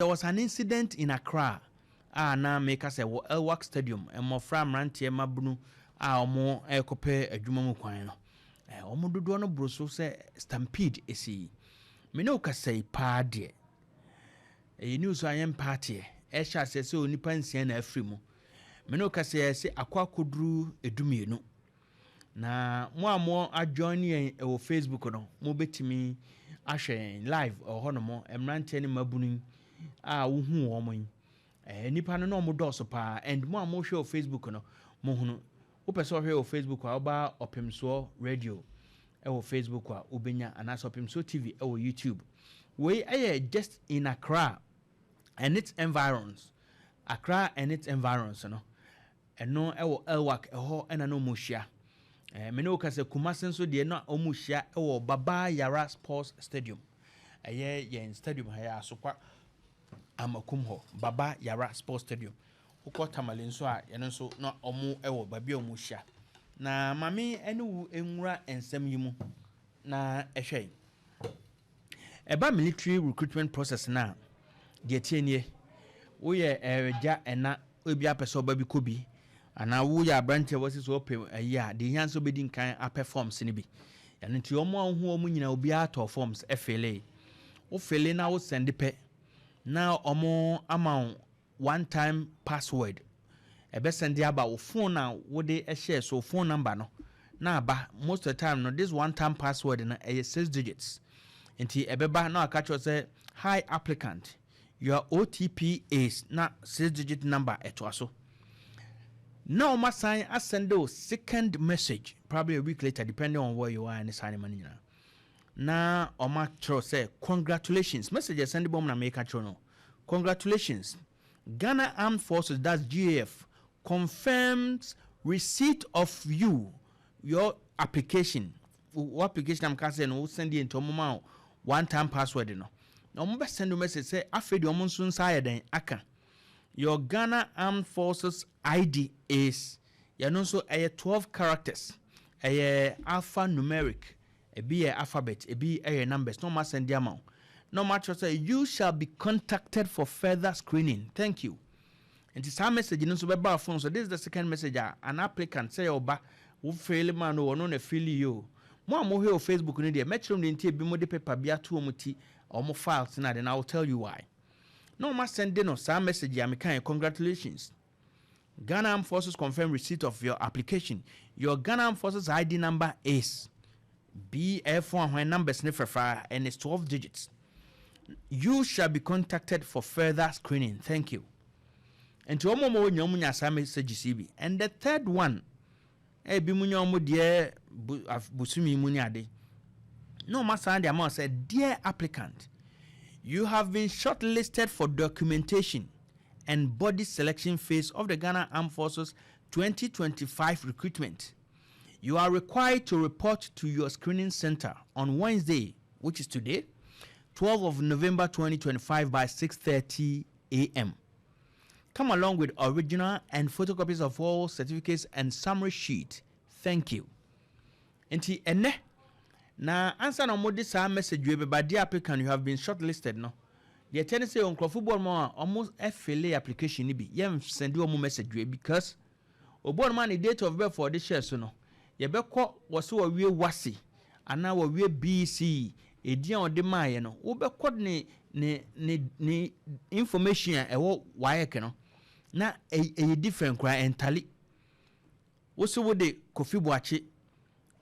was an incident in Accra a na meka sɛ wɔ Elwak Stadium, mmɔfra, mmeranteɛ, mabunu a wɔn ɛrekɔpɛ adwuma mu kwan no, wɔn dodoɔ no boro so sɛ stampede esi. Me ne wo kasa yi paa deɛ, ɛyɛ news a yɛn mpaateɛ ɛhyɛ aseɛ sɛ onipa 6 na afiri mu. Me ne wo kasa yi sɛ akɔ akɔduru 12. Na mo a mo ajoin yɛn ɛwɔ Facebook no, mo bɛtumi ahwɛ yɛn live ɛwɔ hɔnom. Mmeranteɛ ne mmabunu a wohu wɔn yi, nipa no na wɔn dɔɔso paa. And mo a mohwɛ wɔ Facebook no, mo hunu. Wopɛ sɛ ɔhwɛ wɔ Facebook a, woba Ɔpemsoɔ Radio ɛwɔ Facebook a, wobɛnya, anaasɛ Ɔpemsoɔ TV ɛwɔ YouTube. Wei ɛyɛ just in Accra and its environs. Accra and its environs no, ɛno ɛwɔ Elwak ɛhɔ ɛna na ɔmo hyia. Me ne wo kasa, Kumase nso deɛ, na ɔmo hyia ɛwɔ Baba Yara Sports Stadium. Ɛyɛ yɛn stadium ha yɛ Asokwa Amakum hɔ, Baba Yara Sports Stadium. Wokɔ Tamale nso a, yɛno nso na ɔmo ɛwɔ baabi a ɔmo hyia. Na maame ɛne wo nwura nsɛm yi mu na ɛhwɛ yi. Ɛba military recruitment process na deɛ tie nie: woyɛ ɛgya ɛna ebi apɛ sɛ ɔba bi kɔ bi, anaa woyɛ aberanteɛ wɔsi sɛ ɔpɛ ayi a, deɛ ehia nso bɛdi nkan apɛ forms no bi. Ɛno nti wɔn a wohu wɔn nyinaa, obiara tɔ forms, ɛfill. Wofill na wosend pɛ na wɔn ama wo one time password. Ɛbɛsend aba wo phone a wode ɛhyɛ so, phone number no na aba. Most of the time no, this one time password no ɛyɛ six digits, nti ɛbɛba na aka kyerɛ sɛ, "Hi applicant, your OTP is," na six digit number ɛtoa so. Na wɔn asan asend o second message, probably a week later, depending on where you are ne saa nneɛma no nyinaa, na wɔn akyerɛw sɛ congratulations. Message ɛsend bɔ mu na meka kyerɛw no, "Congratulations, Ghana Armed Forces," that's GAF, "confirms receipt of your application." Wo application am ka sɛ no, wo send yɛ, nti ɔmo ma wo one time password no, na ɔmo bɛ send message sɛ afei deɛ ɔmo nso nsa ayɛ dɛn aka. "Your Ghana Armed Forces ID is," yɛno nso ɛyɛ 12 characters, ɛyɛ alphanumeric, ebi yɛ alphabet, ebi ɛyɛ numbers, na ɔmo asend ama wo, na ɔmo akyerɛ sɛ, "You shall be contacted for further screening. Thank you." Nti saa message no nso bɛba phone so. This is the second message a an applicant, sɛ yɛ ɔba wo fill ma no, ɔno na fill yi o. Mo a mohwɛ wɔ Facebook no deɛ, mɛkyerɛ mu deɛ nti ebi mo de paper bi ato wɔn ti, wɔn files na de, na I will tell you why. Na wɔn asend no saa message a meka yɛ, "Congratulations, Ghana Armed Forces confirm receipt of your application. Your Ghana Armed Forces ID number is BF ahwan numbers ne fɛfɛ and it's 12 digits. You shall be contacted for further screening. Thank you." Nti wɔn a wɔn nyɛ wɔn nya saa messages yi bi. And the third one, ebi mu nya wɔn deɛ busumi mu ne ade, na wɔn asan de ama wɔn sɛ, "Dear applicant, you have been shortlisted for documentation and body selection phase of the Ghana Armed Forces 2025 recruitment. You are required to report to your screening center on Wednesday," which is today, "12 of November 2025 by 6:30 a.m. Come along with original and photocopies of all certificates and summary sheet. Thank you." Nti ɛnɛ na ansa na wɔde saa message wei bɛba, "Dear applicant, you have been shortlisted" no, deɛ kyɛ ne sɛ nkurɔfo bɔ mu a wɔn ɛfill application no bi, yɛn send wɔn message wei, because obi wɔn a ne date of birth a ɔde hyɛ so no, yɛbɛkɔ wɔ so wɔwie WASSCE anaa wɔwie BECE, edin a ɔde maayɛ no, wobɛkɔ ne information a ɛwɔ WAEC no na ɛyɛ different koraa. Ɛntally wosi wode Kofi Boakye,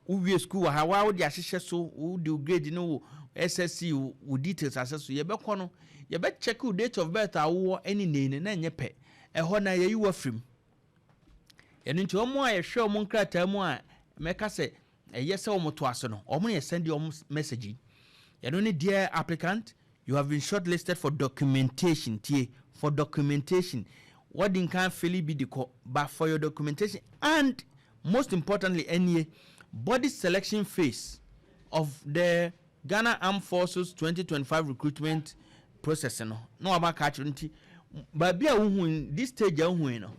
wowie school wɔ ha waa, wode ahyehyɛ so, wode wo grade ne wo SSC, wo details ahyɛ so, yɛbɛkɔ no, yɛbɛcheck wo date of birth a wowɔ ɛne nei na ɛnyɛ pɛ. Ɛhɔ na yɛyi wɔ afirim. Ɛno nti wɔn a yɛhwɛ wɔn nkrataa mu a mɛka sɛ ɛyɛ sɛ wɔn to ase no, wɔn yɛ send wɔn message yi. Yɛno ne, "Dear applicant, you have been shortlisted for documentation," tie, for documentation. Wɔde nkan fill bi de kɔ, but for your documentation and most importantly ɛnie, body selection phase of the Ghana Armed Forces 2025 recruitment process no, na waba ka akyerɛ. Nti baabi a wohu this stage a wohu yi no,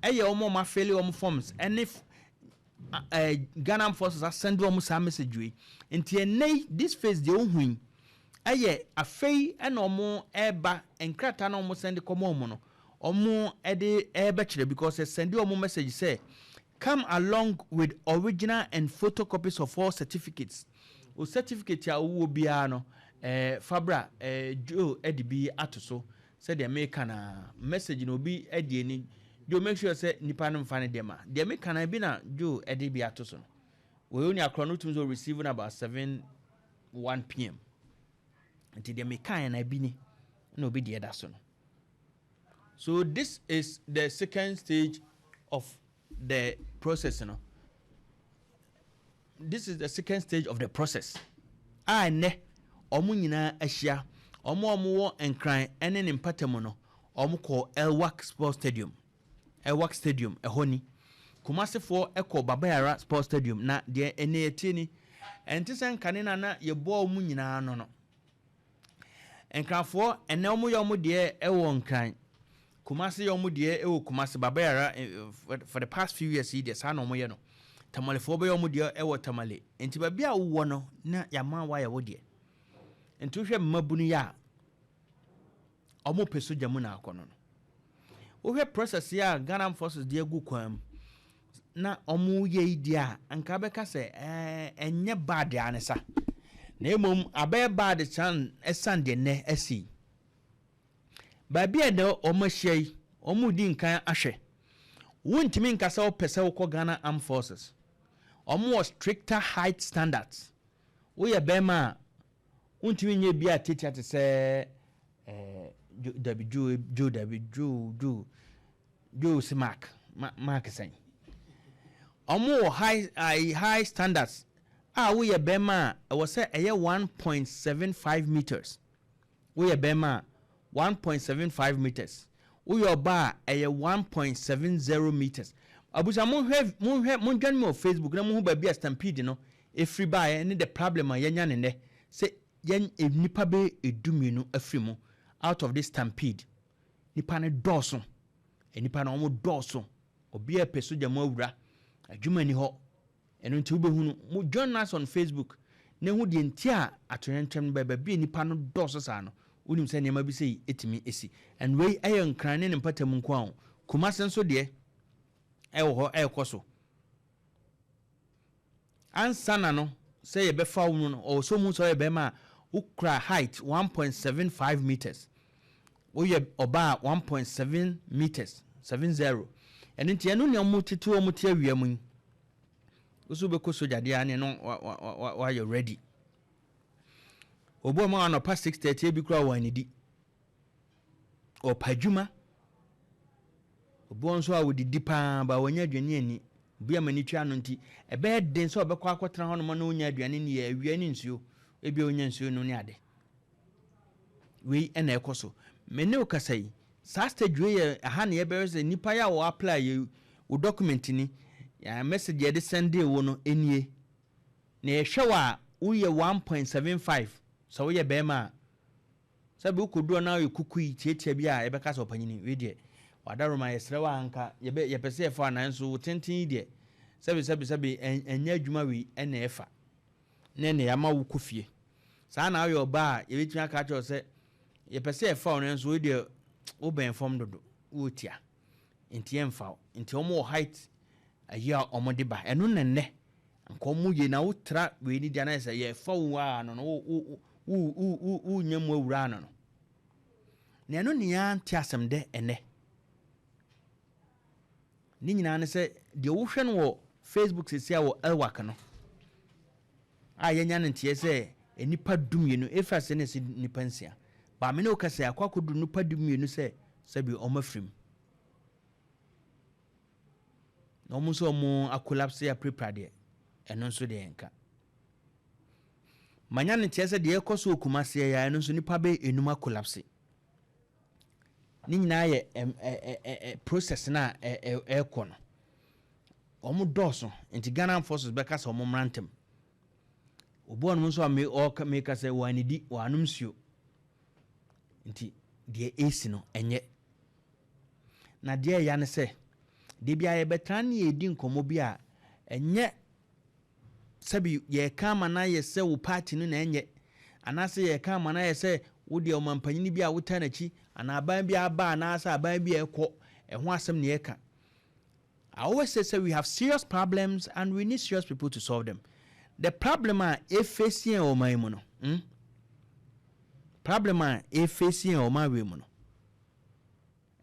ɛyɛ wɔn a wɔn afill wɔn forms ɛne Ghana Armed Forces asend wɔn saa message wei. Nti ɛnɛ yi, this phase deɛ wohu yi, Ɛyɛ afei ɛna ɔmo ɛba nkrataa na ɔmo send kɔma ɔmo no, ɔmo ɛde ɛbɛkyerɛ because ɛsend ɔmo message sɛ come along with original and photocopies of all certificates. O certificate a wowɔ biara no, fabra Joe ɛde bi ato so sɛdeɛ meka na message na obi ɛde ani. Joe, make sure sɛ nipa no mfa ne deɛ ma deɛ meka na bi na Joe ɛde bi ato so no. Wɔyɛ oni akorɔ no tumi sɛ receive no about 7:01 p.m. Nti deɛ meka yɛ na bi ni na obi deɛ da so no. So this is the second stage of the process no. This is the second stage of the process a nnɛ ɔmo nyinaa ahyia. Ɔmo a ɔmo wɔ Nkran ɛne ne mpatamu no, ɔmo kɔ Elwak Sports Stadium. Elwak Stadium ɛhɔ ni. Kumasefoɔ ɛkɔ Babayara Sports Stadium. Na deɛ ɛnɛ yɛtie ni, ɛnte sɛ nkane na na yɛbɔ ɔmo nyinaa no. Nkranfoɔ ɛnɛ ɔmo yɛ ɔmo deɛ ɛwɔ Nkran, Kumase yɛ ɔmo deɛ ɛwɔ Kumase Babayara. For the past few years yi deɛ, saa na ɔmo yɛ no. Tamalefoɔ bɛyɛ ɔmo deɛ ɛwɔ Tamale. Nti baabi a wowɔ no na yɛama wayɛ wo deɛ. Nti wohwɛ mmabunu yi a ɔmo pɛ sogya mu na akɔ no, wohwɛ process yi a Ghana Forces de agu kwan mu na ɔmo yɛ yi deɛ a, nka bɛka sɛ ɛnyɛ bad a ne sa, na mmom abɛyɛ bad kyan ɛsan deɛ nnɛ asi baabi a ɛdɛ ɔmo ahyia yi. Ɔmo di nkan ahwɛ. Wontumi nka sɛ wopɛ sɛ wokɔ Ghana Armed Forces. Ɔmo wɔ stricter height standards. Woyɛ bɛrima a, wontumi nyɛ bi a tetia te sɛ dabi Joe, Joe, dabi Joe, Joe, Joe si mark mark sɛn. Ɔmo wɔ high standards a woyɛ bɛrima a, ɛwɔ sɛ ɛyɛ 1.75 meters. Woyɛ bɛrima a, 1.75 meters. Woyɛ ɔbaa a, ɛyɛ 1.70 meters. Abusa, monhwɛ, monhwɛ, mondwane mi wɔ Facebook na mohu baabi a stampede no ɛfiri baeɛ ne the problem a yɛnya ne nnɛ sɛ yɛn nipa bɛyɛ 12 afiri mu out of this stampede. Nipa no dɔɔso, nipa no wɔn dɔɔso. Obiara pɛ sogya mu awura, adwuma ni hɔ. Ɛno nti wobɛhunu mo. Join us on Facebook na ehu deɛ nti a atoyɛntwɛm no bɛɛ baabi a nipa no dɔɔso saa no. Wonim sɛ nneɛma bi sɛ ɛtumi esi, and wei ɛyɛ Nkran ne ne mpatamu nko a o. Kumase nso deɛ ɛwɔ hɔ ɛrekɔ so. Ansa na no sɛ yɛbɛfa wo no, ɔwɔ sɛ mu sɛ ɔyɛ bɛrima a, wokura height 1.75 meters, woyɛ ɔbaa 1.7 meters, 70. Ɛno nti ɛno nea ɔmo tete ɔmo te awia mu yi, woso wobɛkɔ sogyadeɛ a ne no wayɛ ready. Obi a ɔma anɔpa 6:30 ebi kora wɔ anidi ɔpa adwuma. Obi wɔ nso a wɔdidi paa ba wɔnyɛ aduane ani. Obi a m'ani tua no nti ɛbɛyɛ den sɛ ɔbɛkɔ akɔtena hɔ nom na ɔnya aduane ne yɛ awia ne nsuo. Ebi a ɔnya nsuo no ne ade wei ɛna ɛkɔ so. Me ne wo kasa yi, saa stage wei yɛ aha na yɛbɛyɛ sɛ nipa yi a wɔ apply yɛ wo document ni yɛ message yɛde send wo no nie na yɛhwɛ wɔ a, woyɛ 1.75 sɛ woyɛ bɛrima a, sɛbi wokɔduru na woyɛ kuku yi tiatia bi a, yɛbɛka sɛ ɔpanyini wei deɛ wadaroma. Yɛsrɛ wo a, anka yɛpɛ sɛ yɛfa nanso wo tenten yi deɛ, sɛbi sɛbi sɛbi, ɛnyɛ adwuma wei ɛna ɛfa na ɛna yɛama wo kɔ fie. Saa na woyɛ ɔbaa a, yɛbɛtumi aka kyerɛ wo sɛ yɛpɛ sɛ yɛfa wo no nso wei deɛ wobɛn fam dodo, wɔtia nti yɛmfa wo. Nti ɔmo wɔ height ayi a ɔmo de ba. Ɛno na nnɛ nka ɔmo yɛ na wotra wei ni deɛ na yɛ sɛ yɛfa wo a no no wo wo wo wo wonya mu awura no na ɛno ne yɛa nte asɛm dɛ. Ɛnɛ ne nyinaa ne sɛ deɛ wohwɛ no wɔ Facebook sesi a wɔ Elwak no a yɛnya no nteɛ sɛ nnipa 12 ɛfiri ase ne sɛ nnipa 6 baame ne woka sɛ akɔ akɔduru nnipa 12 sɛ sɛbi ɔmo afirim na ɔmo nso ɔmo acollapse apirapira deɛ, ɛno nso deɛ nka manya no nteɛ sɛ deɛ ɛkɔ so wɔ Kumase yɛ, ɛno nso nnipa bɛyɛ 5 acollapse. Ne nyinaa yɛ ɛm ɛ ɛ ɛ process na ɛ ɛ ɛrekɔ no. Ɔmo dɔɔso nti Ghana Forces bɛka sɛ ɔmo mmra ntɛm. Obi wɔnom nso a me ɔka meka sɛ wɔanidi wɔanom nsuo nti deɛ ɛsi no ɛnyɛ. Na deɛ ɛya ne sɛ deɛ bia yɛbɛtena ne yɛdi nkɔmmɔ bi a, ɛnyɛ sɛbi yɛka ama no ayɛ sɛ wo party no na ɛnyɛ. Anaasɛ yɛka ama no ayɛ sɛ wodeɛ ɔmampanyini bi a wotaa n'akyi anaa aban bi aba anaasɛ aban bi a ɛkɔ ɛho asɛm ne yɛka. I always say sɛ we have serious problems and we need serious people to solve them. The problem a ɛfɛsi yɛn wɔ ɔman yi mu no, Problem a ɛfɛsi yɛn wɔ ɔman wei mu no,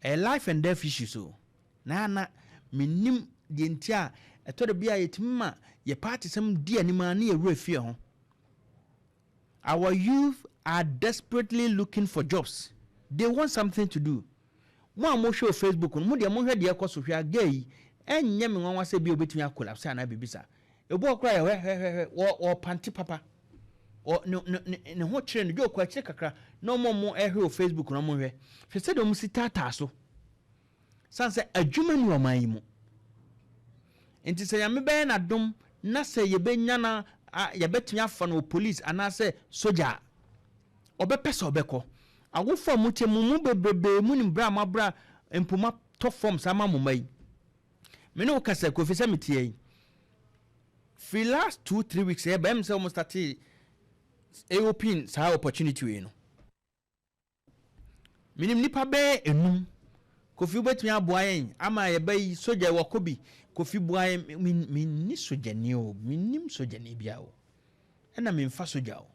ɛyɛ life and death issues o. Na ana menim deɛ nti a ɛtɔ da bi a yɛtumi ma yɛ party sɛm di anim a ne yɛwura fie ho. Our youth are desperately looking for jobs. They want something to do. Mo a mohwɛ wɔ Facebook no, mo deɛ mohwɛ deɛ ɛkɔ so. Hwɛ aga yi, ɛnyɛ me nwanwa sɛ bi a obɛtumi acollapse anaa biribi saa. Ebi wɔ koraa yɛ hwɛ hwɛ hwɛ, wɔpante papa, wɔ ne ho kyerɛ no dwa okɔ akyire kakra na ɔmo a ɔmo ɛhwɛ wɔ Facebook no, ɔmo hwɛ sɛdeɛ ɔmo si taataa so san sɛ adwuma ni ɔman yi mu. Nti sɛ Nyame bɛyɛ n'adom na sɛ yɛbɛnya na yɛbɛtumi afa no wɔ police anaasɛ sogya a, ɔbɛpɛ sɛ ɔbɛkɔ. Awofo a motie mo mu bebrebe mu nim berɛ a moabra mpoma tɔ fam saa ma mo mma yi. Me ne wo kasa, Kofi, sɛ metie yi firi last 2-3 weeks, ɛyɛ bɛm sɛ wɔn start open saa opportunity wei no, menim nipa bɛyɛ enum. Kofi, wobɛtumi aboa yɛn ama yɛbɛ yi sogya wɔkɔ bi. Kofi, boa yɛn. Menni sogyani o, mennim sogyani bia o, ɛna memfa sogya o.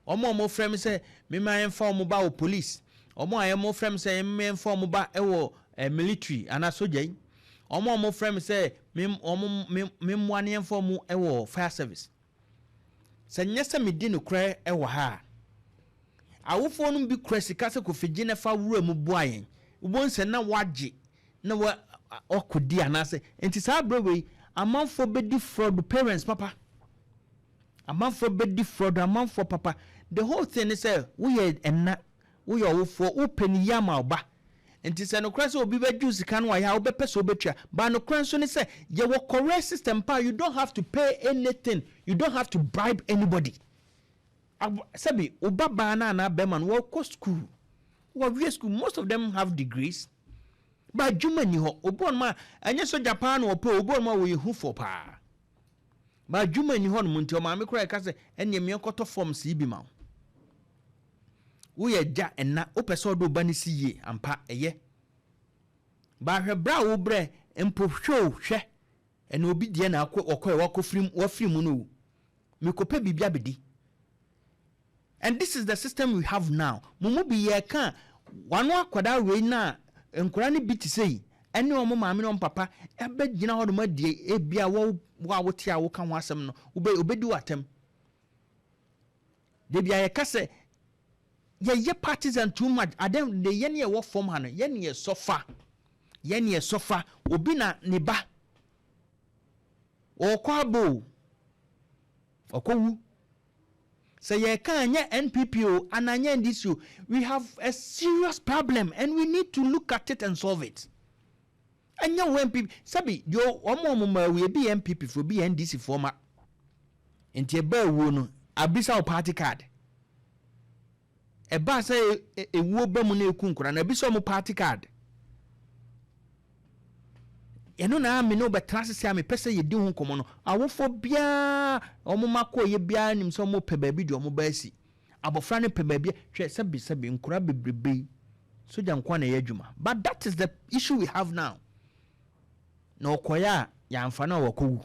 Ɔmo a ɔmo frɛ me sɛ mema yɛmfa ɔmo ba wɔ police, ɔmo a ɔmo frɛ me sɛ mema yɛmfa ɔmo ba ɛwɔ military anaa sogya yi, ɔmo a ɔmo frɛ me sɛ ɔmo memmoa ne yɛmfa ɔmo ɛwɔ fire service, sɛ nyɛ sɛ medi nokorɛ ɛwɔ ha a, awofoɔ no bi kura sika sɛ, "Kofi, gye ne fa wura mu boa yɛn." Wobɛhu sɛ na wagye na wa ɔkɔdi anaasɛ. Nti saa berɛ wei amanfoɔ bɛdi fraud parents papa, amanfoɔ bɛdi fraud amanfoɔ papa. The whole thing ne sɛ woyɛ ɛna, woyɛ ɔwofoɔ, wopɛ ne yie ama wo ba. Nti sɛ nokorɛ sɛ obi bɛgye wo sika no wayɛ a, wobɛpɛ sɛ wobɛtua ba. Nokorɛ nso ne sɛ yɛwɔ correct system pa. You don't have to pay anything, you don't have to bribe anybody. Sɛbi, wo ba baa no anaa bɛrima no wɔkɔ school, wɔwie school, most of them have degrees, ba adwuma ni hɔ. Obi wɔ nom a ɛnyɛ sogya paa na ɔpɛ, obi wɔ nom a wɔyɛ hufoɔ paa, ba adwuma ni hɔ nom. Nti ɔmaame koraa ɛka sɛ ɛnneɛ meɛnkɔtɔ forms yi bi ma wo. Woyɛ gya ɛna, wopɛ sɛ ɔde wo ba no si yie ampa, ɛyɛ baahwɛ berɛ a wobrɛ mpo. Hwɛ o, hwɛ, ɛna obi deɛ na akɔ ɔkɔɛ wakɔ firi wafiri mu no o, mekɔpɛ biribi abɛdi. And this is the system we have now. Mo mu bi yɛ ka wano akwadaa wei na nkwadaa no bi te sɛ yi ɛne wɔn maame ne wɔn papa ɛbɛgyina hɔ nom adi. Ebi a wɔ wo a wote a woka ho asɛm no, wobɛ obɛdi wɔ atɛm debi a yɛka sɛ yɛyɛ partisan too much. Adan de yɛn yɛ wɔ fam ha no, yɛn yɛ sɔfa, yɛn yɛ sɔfa. Obi na ne ba ɔkɔ abo o, ɔkɔ wu sɛ yɛka nyɛ NPP o anaa nyɛ NDC o. We have a serious problem and we need to look at it and solve it. Ɛnyɛ wɔ NPP. Sɛbi, deɛ ɔmo a ɔmo ma awu, ebi yɛ NPP foɔ, ebi yɛ NDC foɔ ma. Nti ɛbaa ewuo no, abisa wo party card. Ɛbaa sɛ ewuo ba mu na eku nkora na abisa ɔmo party card. Ɛno na ame ne wobɛtena ase sɛ a mepɛ sɛ yɛdi ho nkɔmmɔ no. Awofoɔ biara ɔmo ma kɔɔyɛ biara nim sɛ ɔmo pɛ baabi deɛ ɔmo ba asi abɔfra no pɛ baabi. Hwɛ, sɛbi sɛbi, nkora bebrebe yi, sogya nkoa na ɛyɛ adwuma, but that is the issue we have now. Na ɔkɔyɛ a yɛamfa no a, wɔkɔwu.